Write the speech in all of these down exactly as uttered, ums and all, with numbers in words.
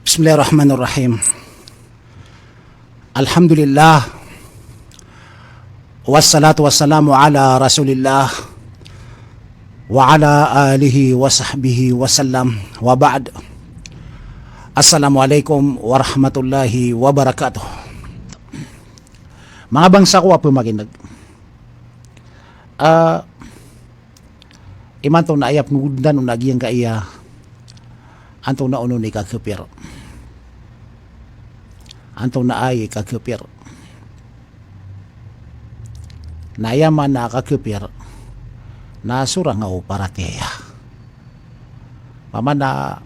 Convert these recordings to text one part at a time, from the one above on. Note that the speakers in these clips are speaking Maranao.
Bismillahirrahmanirrahim. Alhamdulillah. Wassalatu wassalamu ala Rasulillah wa ala alihi wa sahbihi wa sallam. Wa ba'd. Assalamualaikum warahmatullahi wabarakatuh. Manga bangsa ko a pemakineg. Ah, imanto na aya penogodan o na giyangkaya antonaa onon i kakepir. Antonaa i kakepir. Na aya maana a kakepir na sorang o paratiyaya. Pamana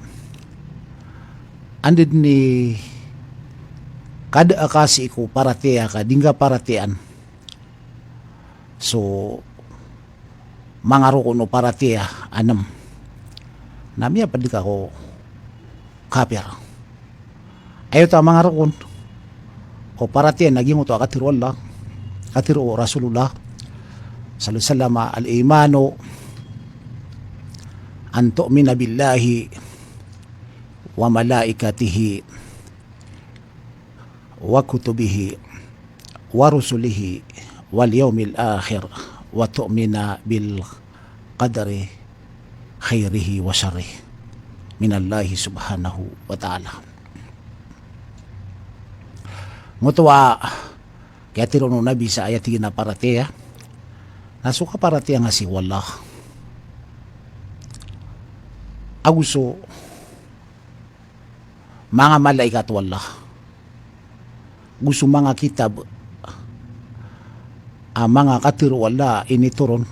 anda den i kada a ka sii ko paratiyaya ka di ngka paratiyayaan so manga rokon o paratiyaya a nem, na miyaped ka ko kapir. Aya oto a manga rokon o paratiyaya na giyangkoto a katharo o Allah, katharo o Rasulullah sallallahu alaihi wasallam, al-imanu an tu'mina billahi wa malaikatihi wa kutubihi wa rusulihi wal yaumil akhir wa tu'mina bil qadri khairihi wa sharrihi minallahi subhanahu wa ta'ala. Ngoto a kiyatharo o Nabi sa aya tig iyan a paratiyaya na so kaparatiyaya nga sii ko Allah ago so manga malaikat o Allah, go so manga kitab a manga katharo o Allah a initoron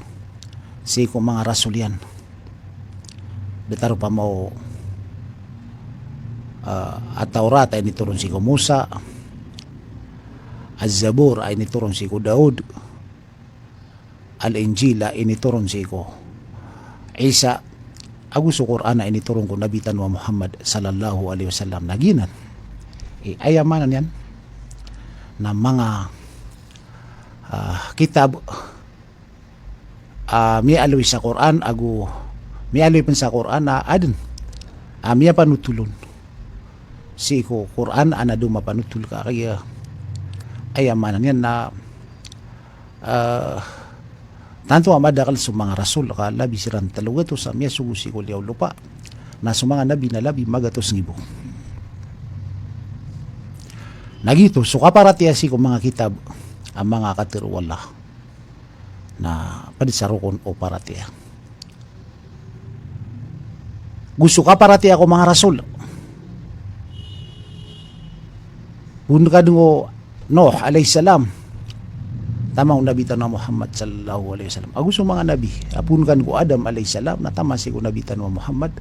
sii ko manga rasol iyan. Datar opama o, ah, a Tawrat a initoron sii ko Musa, a Zabur a initoron sii ko Daud, Al-Injil a initoron sii ko Isa, ago so Qur'an a initoron ko Nabi tano a Muhammad sallallahu alaihi wasallam. Na giyanan i aya maana niyan na manga, ah, kitab a miyaaloy sa Qur'an ago miyaaloy pen sa Qur'an a aden a miyapanotol on sii ko Qur'an a na da mapanotol ka. Kagiya aya maana niyan na ah, tanto a madakel so manga rasol ka labi siran telo gatos a miyasogo sii ko liyawaw o lopa. Na so manga nabi na labi magatos ngibo. Na giyoto so kaparatiyaya sii ko manga kitab a manga katharo o Allah na ped sa rokon o paratiyaya. Go so kaparatiyaya ko manga rasol. Poon ka den ko Nuh alayhis salam, taman o Nabi tano a Muhammad sallallahu alaihi wasallam. Ago so manga nabi, a poon ka den ko Adam alayhis salam, na taman sii ko Nabi tano a Muhammad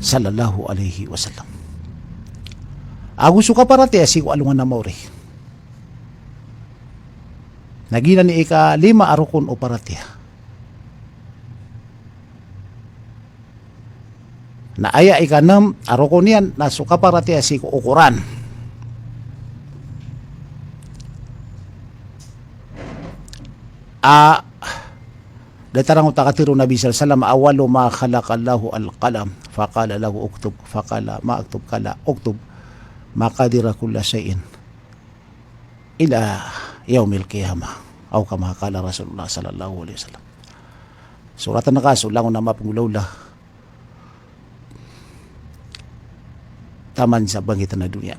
sallallahu alaihi wasallam. Ago so kaparatiyaya sii ko alongan a maori. Na giyanan i ikalima a rokon o paratiyaya. Na aya ikanem a rokon iyan na so kaparatiyaya sii ko okoran. A, datar angkoto a katharo o Nabi sallallahu alaihi wasallam, "Awwalu ma khalaqallahu al-qalam, faqala lahu uktub, faqala ma aktub, qala uktub maqadira kulli shay'in ila yaumil qiyamah." Aw kama qala Rasulullah sallallahu alaihi wasallam. Soratan ka so langon a mapnggolawla taman sa bangkit a doniya,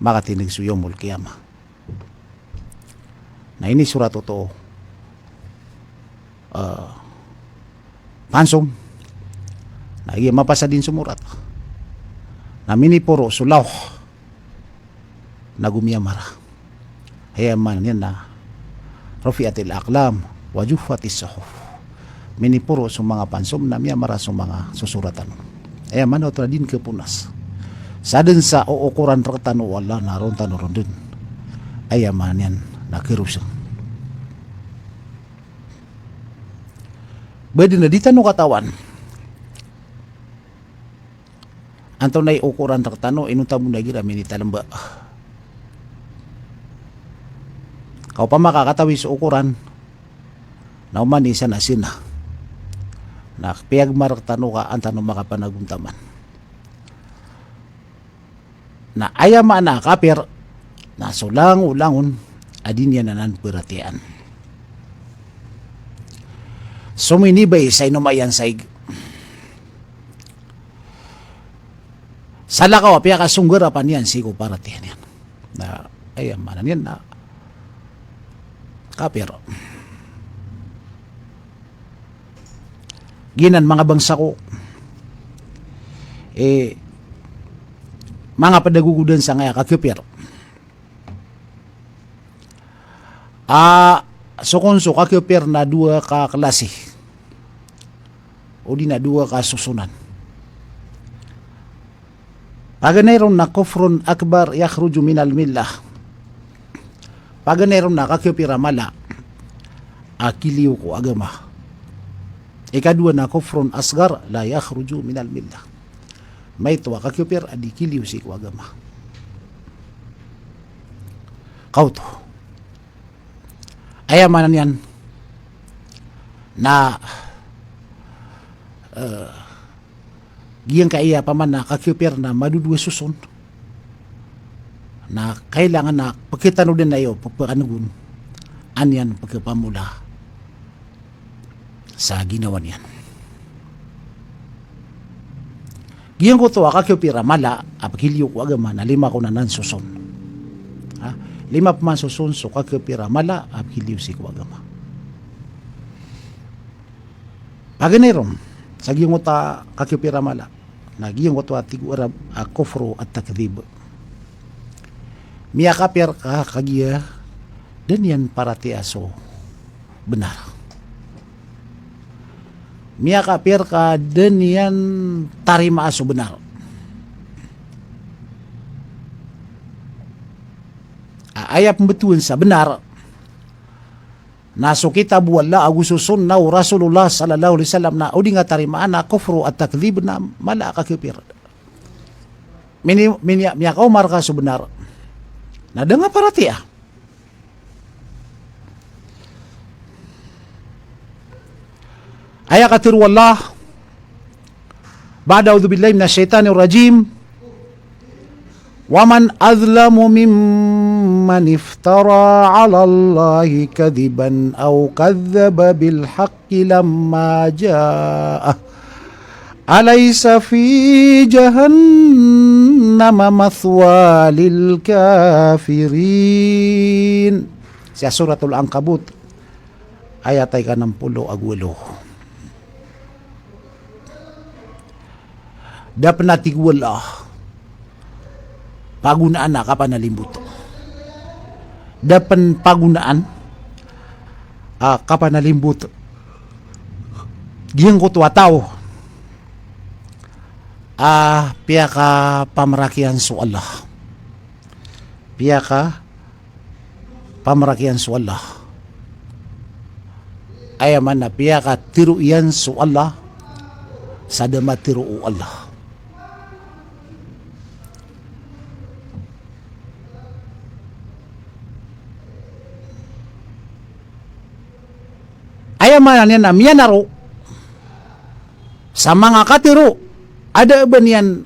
makatindg so yaumul qiyamah. Na inisorat oto, ah, pansom. Na giya mapasad i somorat na miniporo so lawh na go miyamara. Aya maana niyan na rufi'atil aqlam wa juffatis suhuf. Miniporo so manga pansom na miyamara so manga sosoratan. Aya maana oto na di den khaponas. Sa den sa ookoran rektano o Allah na ron tano ron den. Aya maana niyan na kharoseng. Ba den a di tano katawan antonaa i okoran rektano, inonta bo na igira minitalemba. Ka opama ka katawi so okoran na oman i isa na sina, na piyagmar rektano ka an tano makapanagontaman. Na aya maana a kapir na so langolangon a di niyan anan paratiyayaan. So minibay sa inoma iyan sa ig, salakaw a piyakasonggarapan iyan sii ko paratiyaya niyan. Na aya maana niyan na kapir. Giyanan manga bangsa ko, eh, manga pd a gogodan sangkaya kakapir. A, so kon so kakapir na dowa ka klasi, odi na dowa ka sosonan. Paganay ron na kufrun akbar yakhruju minal millah. Paganay ron na kakapir a mala a kiliyo ko agama. Ikadowa na kufrun asghar la yakhruju minal millah. Maito a kakapir a di kiliyo sii ko agama. Kaoto. Aya maana niyan na, eh, giyangkaya pman a kakapir na madodowa soson, na kailangan a pkitanodan ayo, pphanogon an iyan pkhapamola sa ginawa niyan. Giyangkoto a kakapir a mala a pkiliyo ko agama na lima kon anan soson. Ha? Lima pman soson so kakapir a mala a pkiliyo sii ko agama. Paganay ron sa giyangkoto a kakapir a mala na giyangkoto a tig o Arab a kufru at-takdhib. Miyakapir ka kagiya da niyan paratiyaya so bnar. Miyakapir ka da niyan tarimaa so bnar. A, aya pmbtowan sa bnar na so kitab o Allah ago so sunnah o Rasulullah sallallahu alaihi wasallam na o di nga tarimaan na kufru at-takdhib na mala a kakapir. Mini, mini, miyakaoma rka so bnar na da nga paratiyaya. Aya katharo o Allah, ba'da a'udhu billahi minash shaitanir rajim, wa man adhlamu mimman iftara 'alallahi kadhiban aw kadhdhaba bil haqqi lamma ja'ah. Alaysa fi jahannama mathwa lil kafirin. Sa Suratul Ankabut, ayat a ika enam polo ago walo. Da pn a tig o Allah pagonaan a kapanalimbot. Da pn pagonaan a kapanalimbot giyangkoto a taw a piyakapamrak iyan so Allah. Piyakapamrak iyan so Allah. Aya maana piyakatharo iyan so Allah sa da matharo o Allah. Aya maana niyan na miyanaro sa manga katharo a da a ba niyan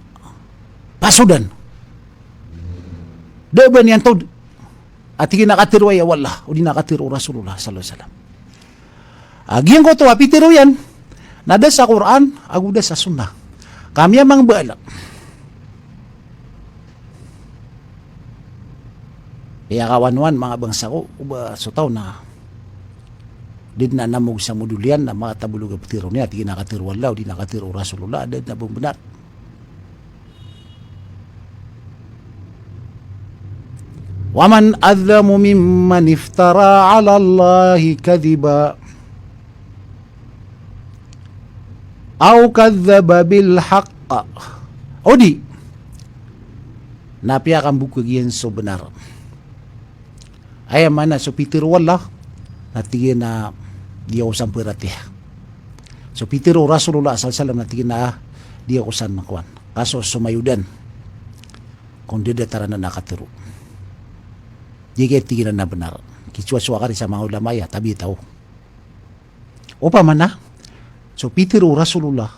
pasodan, da a ba niyan tod. A tig iyan a katharo aya o Allah, o di na katharo o Rasulullah sallallahu alaihi wasallam. A giyangkoto a pitharo iyan na da sa Qur'an ago da sa sunnah. Ka miyamangbaal. Aya kawan-wan manga bangsa ko, o ba so taw na di dn a namog sa modol iyan na makatablo a pitharo niyan, a tig iyan a katharo o Allah, o di na katharo o Rasulullah, da dn a ba mbenar. Wa man adhlamu mimman iftara 'alallahi kadhiba aw kadhdhaba bil haqq. O di na piyakambokhag iyan so bnar. Aya maana so pitharo o Allah na tig iyan a di ako san paratiyaya. So pitharo o Rasulullah sallallahu alaihi wasallam na tig iyan a di ako san kowan. Kaso so mayodan kon da datar anan a katharo. Di ka tig iyan a bnar. Kisowasowa ka ri sa manga ulama aya, tabiya taw. Opama na so pitharo o Rasulullah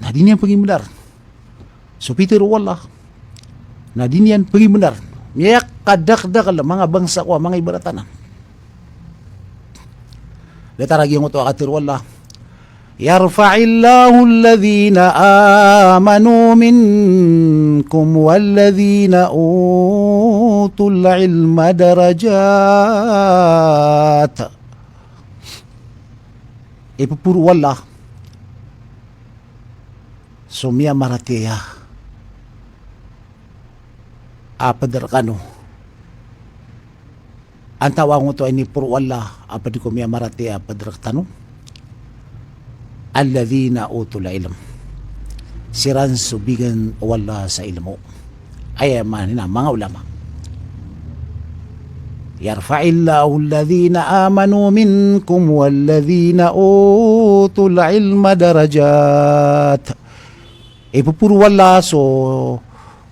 na di niyan pagimbenar. So pitharo o Allah na di niyan pagimbenar. Miyakadakdakl a manga bangsa ko a manga ibarat anan. Datar a giyangkoto a katharo o Allah, "Yarfa'illahu alladhina amanu minkum walladhina utul ilma darajat." Ipoporo o Allah so miyamaratiyaya a pd rkano. Antawaa angkoto a iniporo o Allah a pd ko miyamaratiyaya a pd rktano? Alladhina utul ilm. Siran so bigan o Allah sa ilmo. Aya maana niyan na manga ulama. "Yarfa'illahu alladhina amanu minkum walladhina utul ilma darajat." Ipoporo o Allah so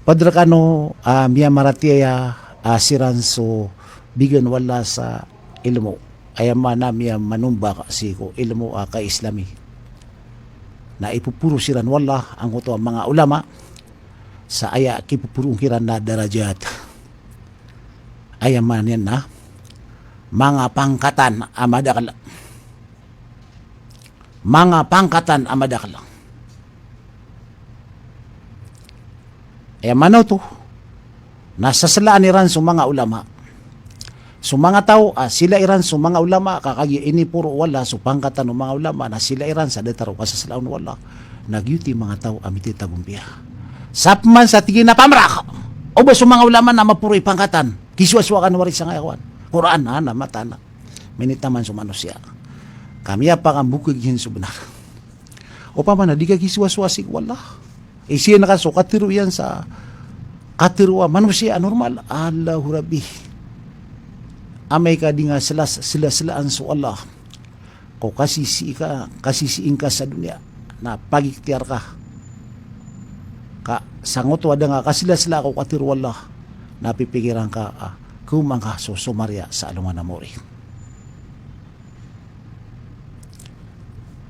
pd rkano a miyamaratiyaya a siran so bigan o Allah sa ilmo. Aya maana miyamanomba sii ko ilmo a kaislami. Na ipoporo siran o Allah angkoto a manga ulama sa aya kipoporoon kiran na darajat. Aya maana niyan na manga pangkatan a madakl. Manga pangkatan a madakl. Aya maana oto na saslaan iran so manga ulama. So manga taw a sila iran so manga ulama, ka kagiya iniporo o Allah so pangkatan o manga ulama na sila iran sa datar o kasaslaan o Allah, na giyoto i manga taw a mititagompiya. Sa pman sa tig iyan a pamrak, o ba so manga ulama na maporo i pangkatan, kisowasowa kano wari sangkaya kowan, Qur'an, a na mataman, minitaman so manosiya. Ka miyapakambokeg iyan so bnar. Opama na di ka kisowasowa sii ko Allah, isiyan ka so katharo iyan sa katharo a manosiya a normal, Allahu Rabbi. Amay ka di nga slas-, slaslaan so Allah ko kasisii ka, kasisii ngka sa doniya, na pagikhtiyar ka. Ka sangkoto a da nga kaslasla ko katharo o Allah, na pipikiran ka a khaoma ngka so somariya sa alongan a mori.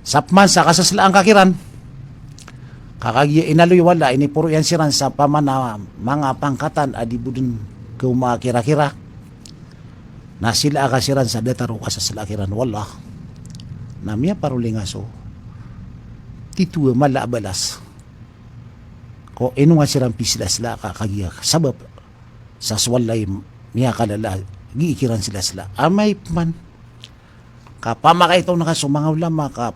Sa pman sa kasaslaan ka kiran, ka kagiya inaloy o Allah, iniporo iyan siran sa pamana manga pangkatan a di bo dn khaoma kirakira, na sila ka siran sa datar o kasasla kiran o Allah, na miyaparoli nga so tito a mala a balas ko ino nga siran pislasla, ka kagiya sabap sa so Allah i miyakalala, gii kiran slasla. Amay pman ka pamakaitaw ngka so manga ulama, ka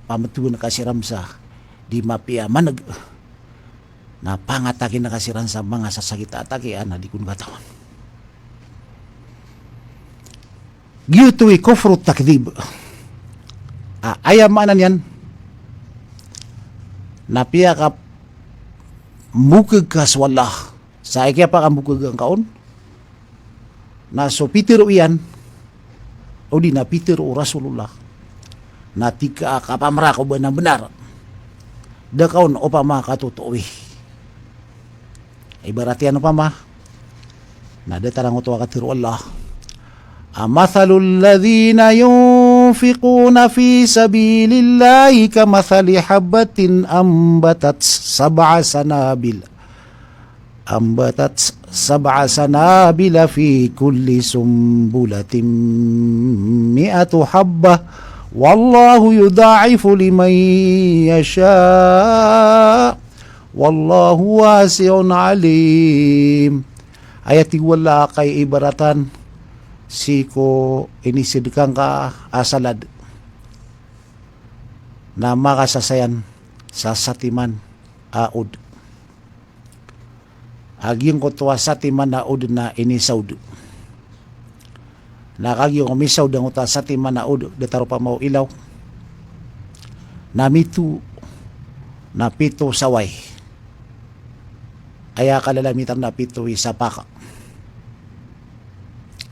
pamtowan ka siran sa di mapiya maneg, na pangataki ngka siran sa manga sasakit a atake a na di kon katawan. Giyoto i kufru takdhib. A, aya maana niyan na piyakambokeg ka so Allah. Sa aya kiyapakambokeg angka on na so pitharo iyan odi na pitharo o Rasulullah na tig ka a kapamrak o ba na bnar. Da ka on opama katotoowi. Ibarat iyan opama na datar angkoto a katharo o Allah a, "Mathalul ladhina yunfiquna fi sabilillahi kamathali habbatin ambatat sab'a sanabil." Ambatat sab'a sanabila fi kulli sumbulatin mi'atu habbah. Wallahu yudha'ifu liman yasha'. Wallahu wasi'un alim. Aya tig o Allah a kaibaratan sii ko inisedka ngka a salad na makasasayan sa satiman a od. A giyangkoto a satiman a od na inisaod. Na kagiya ko misaod angkoto a satiman a od, datar opama o ilaw, na mito na pito saway. Aya kalalamitan na pito i sapak.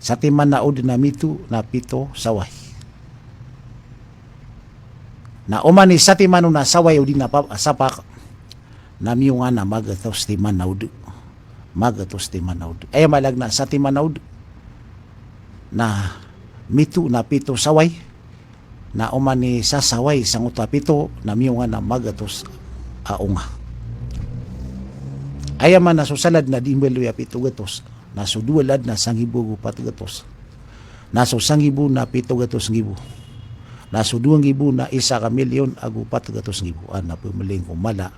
Satiman a od na mito na pito saway. Na oman i satiman on a saway odi na pa-, sapak, na miyonga na magatos timan a od. Magatos timan a od. Aya maana na satiman a od na mito na pito saway. Na oman i sasaway sangkoto a pito na miyonga na magatos a onga. Aya maana so salad na di mbaloy a pito gatos, na so dowa lad na sangibo ago pat gatos, na so sangibo na pito gatos nggibo, na so dowa nggibo na isa ka milyon ago pat gatos nggibo. A na pemleng ko mala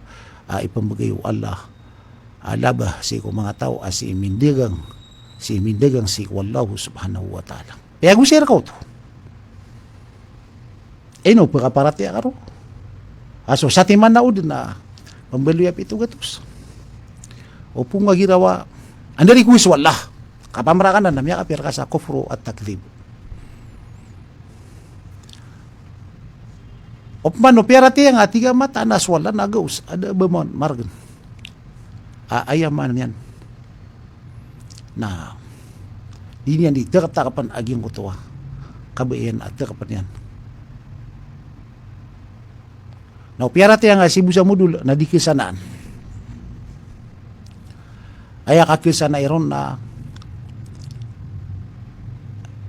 a ipembegay o Allah a laba sii ko manga taw a sii mindagang, sii mindagang sii ko Allah subhanahu wa ta'ala. Piyagosay rka oto. Ino pekaparatiyaya ka ron? A so satiman na oden a pembaloy a pito gatos. Opama ka girawa, anda i ko so Allah. Kapamarakan na miyakapir ka sa kufru at takdhib. Opama o piyaratiyaya nga a tig a mataan a so Allah na gaos, a da a ba man maregen. A, aya maana niyan na di niyan di teketakepan a giyangkoto a kabaya iyan a tekepen iyan. Na o piyaratiyaya nga a sii bo sa modol na di kesanaan. Aya kakesanai ron na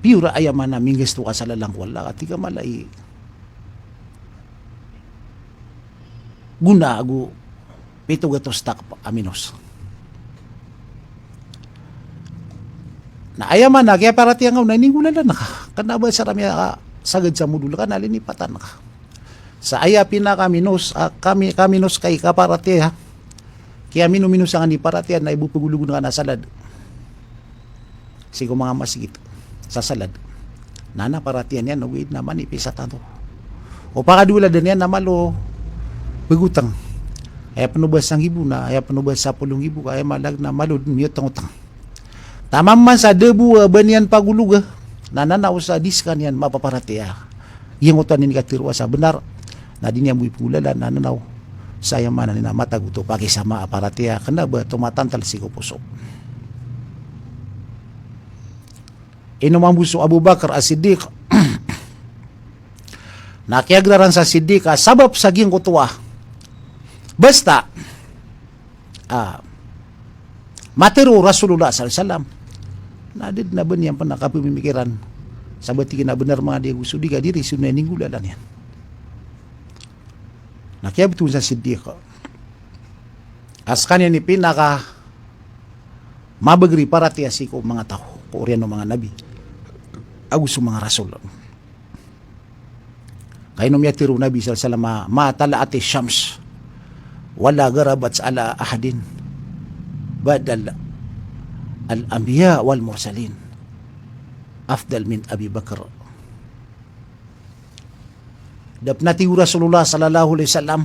pure, aya maana minggasto ka sa lalan ko Allah, ka tig a mala i gona ago pito gatos takep a minos. Na aya maana kiyaparatiyaya nga on na ininggolalan ka. Kena ba sa ramiya ka sagad sa modol ka na linipatan ka. Sa aya pinakaminos, a, kami, kaminos ka i kaparatiyaya, kiyaminominos angka di paratiyaya na ibo pegologen ka na salad sii ko manga masgit sa salad. Na na paratiyaya niyan, ogaid na manipis a tanto. O pakadowa lad iyan na malo pegoteng. Aya peno ba sanggibo na, aya peno ba sapolo nggibo ka, aya maana na malo den miyotengoteng. Taman man sa da bo a ba niyan pagologa, na nanaw sa di sekaniyan mapaparatiyaya. Giyangkoto a inikatero a sa benar, na di niyan bo ipegolalan, na nanaw sa aya maana niyan a matago oto pakisamaa a paratiyaya, kena ba tomatantal sii ko poso. Ino mambo so Abu Bakar As-Siddiq. Na kiyagerar iyan sa Siddiq, a, sabap sa giyangkoto a basta, a, matero o Rasulullah sallallahu alaihi wasallam, na da den a ba niyan pen a kapemimikiran. Sabap tig iyan a benar manga di ago so di ka diri, so na ininggolalan iyan. Na kiyabetowan sa Siddiq a sekaniyan i pinakamabagr i paratiyaya sii ko manga taw, ko oriyan o manga nabi ago so manga rasul. Ka ino miyatero o Nabi sallallahu alaihi wasallam, "Ma tala'atis syams wala gharabat ala ahadin ba'dal anbiya wal mursalin afdal min Abi Bakr." Da pen, a tig o Rasulullah sallallahu alaihi wasallam,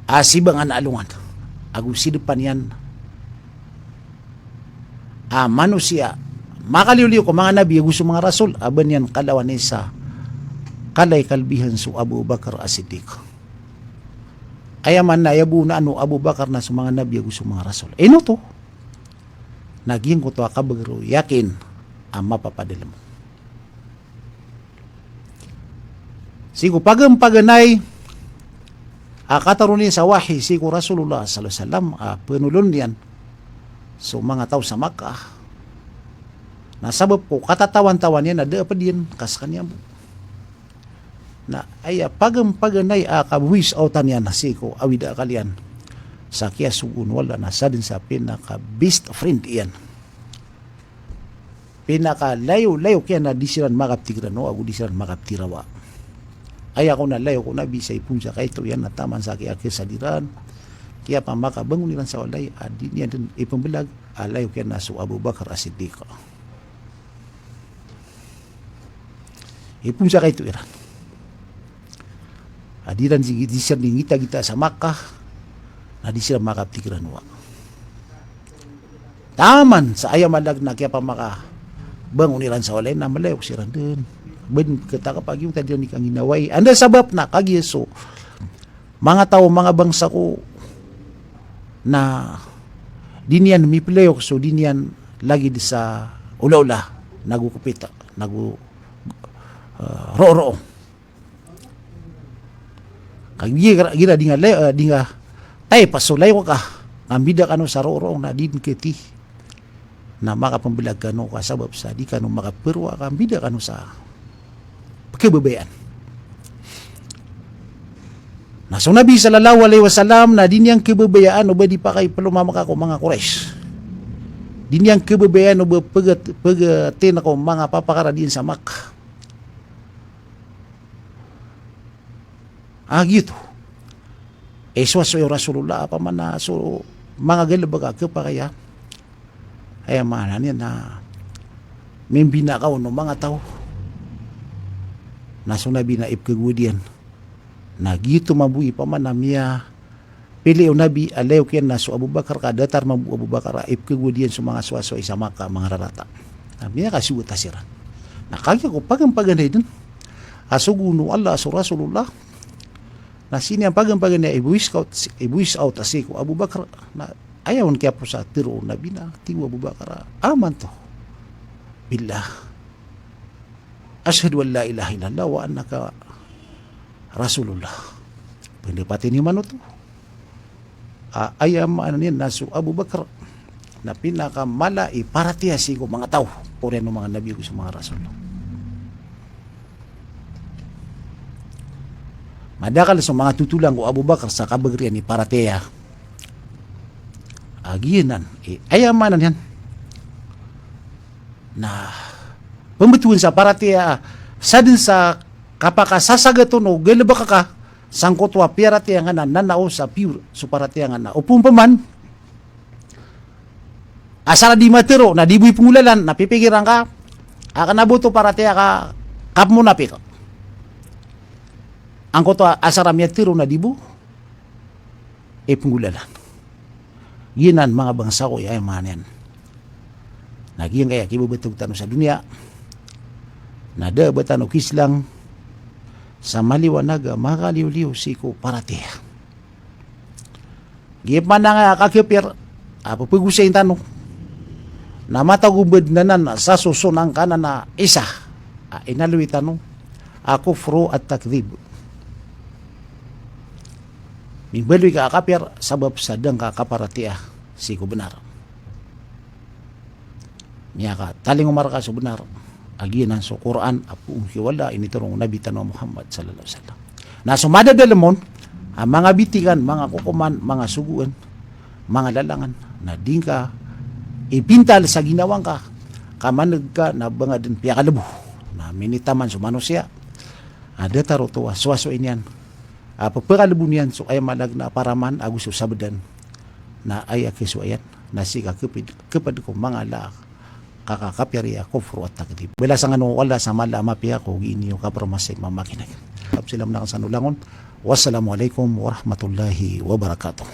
a sibangan a alongan ago sidepan iyan a manosiya, makaliyoliyo ko manga nabi ago so manga rasul, a ba niyan kalawan i sa kala i kalbihan so Abu Bakar As-Siddiq. Aya maana na aya bo na ano Abu Bakar na so manga nabi ago so manga rasul. Ino oto? Na giyangkoto a kabagr o yakin a mapapadalem sii ko paganpaganay a kataroni sa wahi sii ko Rasulullah sallallahu alaihi wasallam a penolon iyan so manga taw sa Makkah. Na sabap ko katatawan-tawan iyan a da a ped iyan ka sekaniyan bo. Na aya paganpaganay a kabowis a otan iyan sii ko awid a akal iyan sa kiyasogoon o Allah na sa den sa pinaka best friend iyan. Pinakalayo-layo kiyan a di siran makaptigrano ago di siran makaptirawa. Aya kon a layo ko Nabi sa ipoon sa kaito iyan na taman sa kiyakesadiran, kiyapamakabangon iran sa walay a di niyan den ipembelag a layo kiyan a so Abu Bakar As-Siddiq. Ipoon sa kaito iran. A di ran di, di siran di ngitagita sa Makkah, na di siran makaptigranowa. Taman sa aya malag na kiyapamakabangon iran sa walay na malayok siran den. Ben ketakap a giyangkoto a di ran di kanginawai. Anda sabap na kagiya so manga taw, manga bangsa ko na di niyan mipelayok so di niyan lagid sa olaola, nago kepita, nago, eh, rooroong. Kagiya gira, gira di nga le-, eh, di nga taypa so layok ka, ka mbida kano sa rooroong na di den keti. Na makapembelag kano ka sabap sa di kano makaperoa ka mbida kano sa pekebabayaan. Na so Nabi sallallahu alaihi wasallam na di niyan khababayaan o ba di pakaipelomamaka ko manga Quraysh. Di niyan khababayaan o ba pegat-, pegatin ko manga papakaradiyan sa Makkah. Ah, giyoto. Eh, so, so Rasulullah, opama na so manga galebek a khapakay a, aya maana niyan na mimbinakaw o manga taw. Na so Nabi na ipkhagowad iyan. Na giyoto mambo i opama na miyapili o Nabi a layok iyan na so Abu Bakar ka datar mambo o Abu Bakar a ipkhagowad iyan so manga sowasowai sa Makkah a manga rarata. Na miyakasowat a siran. Na kagiya ko pagampaganay den a sogoon o Allah a so Rasulullah. Na sii niyan pagampaganay a i-voice out, i-voice out a sii ko Abu Bakar. Na aya on kiyaposa a tero o Nabi na tig o Abu Bakar a, "Amantu billah. Ashhadu an la ilaha illallah wa annaka Rasulullah." Pendapati niyo man oto. A, aya maana niyan na so Abu Bakar na pinakamala i paratiyaya sii ko manga taw, oriyan o manga nabi ago so manga rasul. Madakl so manga totolan ko Abu Bakar sa kabagr iyan i paratiyaya. A, giyanan. I, aya maana niyan na pembetowan sa paratiyaya, sadn sa kapakasasagat on o galebek ka, sangkoto a piyaratiyaya ngka na nanao sa pure so paratiyaya ngka na opama pman a sa di matero na di bo ipenggolalan, na pipikiran ka a kena bo oto paratiyaya ka, kapemonapik. Angkoto a asar a miyatero na di bo ipenggolalan. Giyanan manga bangsa ko, aya maana niyan na giyangkaya kibebeteg tano sa doniya na da a ba tano kislang sa maliwanag a makaliwliw sii ko paratiyaya. Giya pman a kakapir a pepegosayin tano na matago badn anan sa so sonang ka anan a isa a inaloy tano a kufru at-takdhib. Mimbaloy ka a kapir sabap sa da ngka kaparatiyaya sii ko benar. Miyakatalingoma rka so benar a giyanan so Qur'an a poon ki wala a initero o Nabi tano a Muhammad sallallahu alaihi wasallam. Na so madadalem on a manga bitikan, manga kokoman, manga sogoan, manga lalangan, na di ngka ipintal sa ginawa ngka ka maneg ka na ba ngka den piyakalebo. Na minitaman so manosiya a datar oto a sowasowai niyan a pepakalebo niyan so aya maana na paraman ago so sabdan. Na aya kesowa iyan na sii ka keped, keped ko manga la a kakakapir a kufru at-takdhib. Balasan kano o Allah sa mala a mapiya ko gii niyo kapermasay mamakineg. Kapsilam na kan sa nolangon. Wassalamu alaikum warahmatullahi wabarakatuh.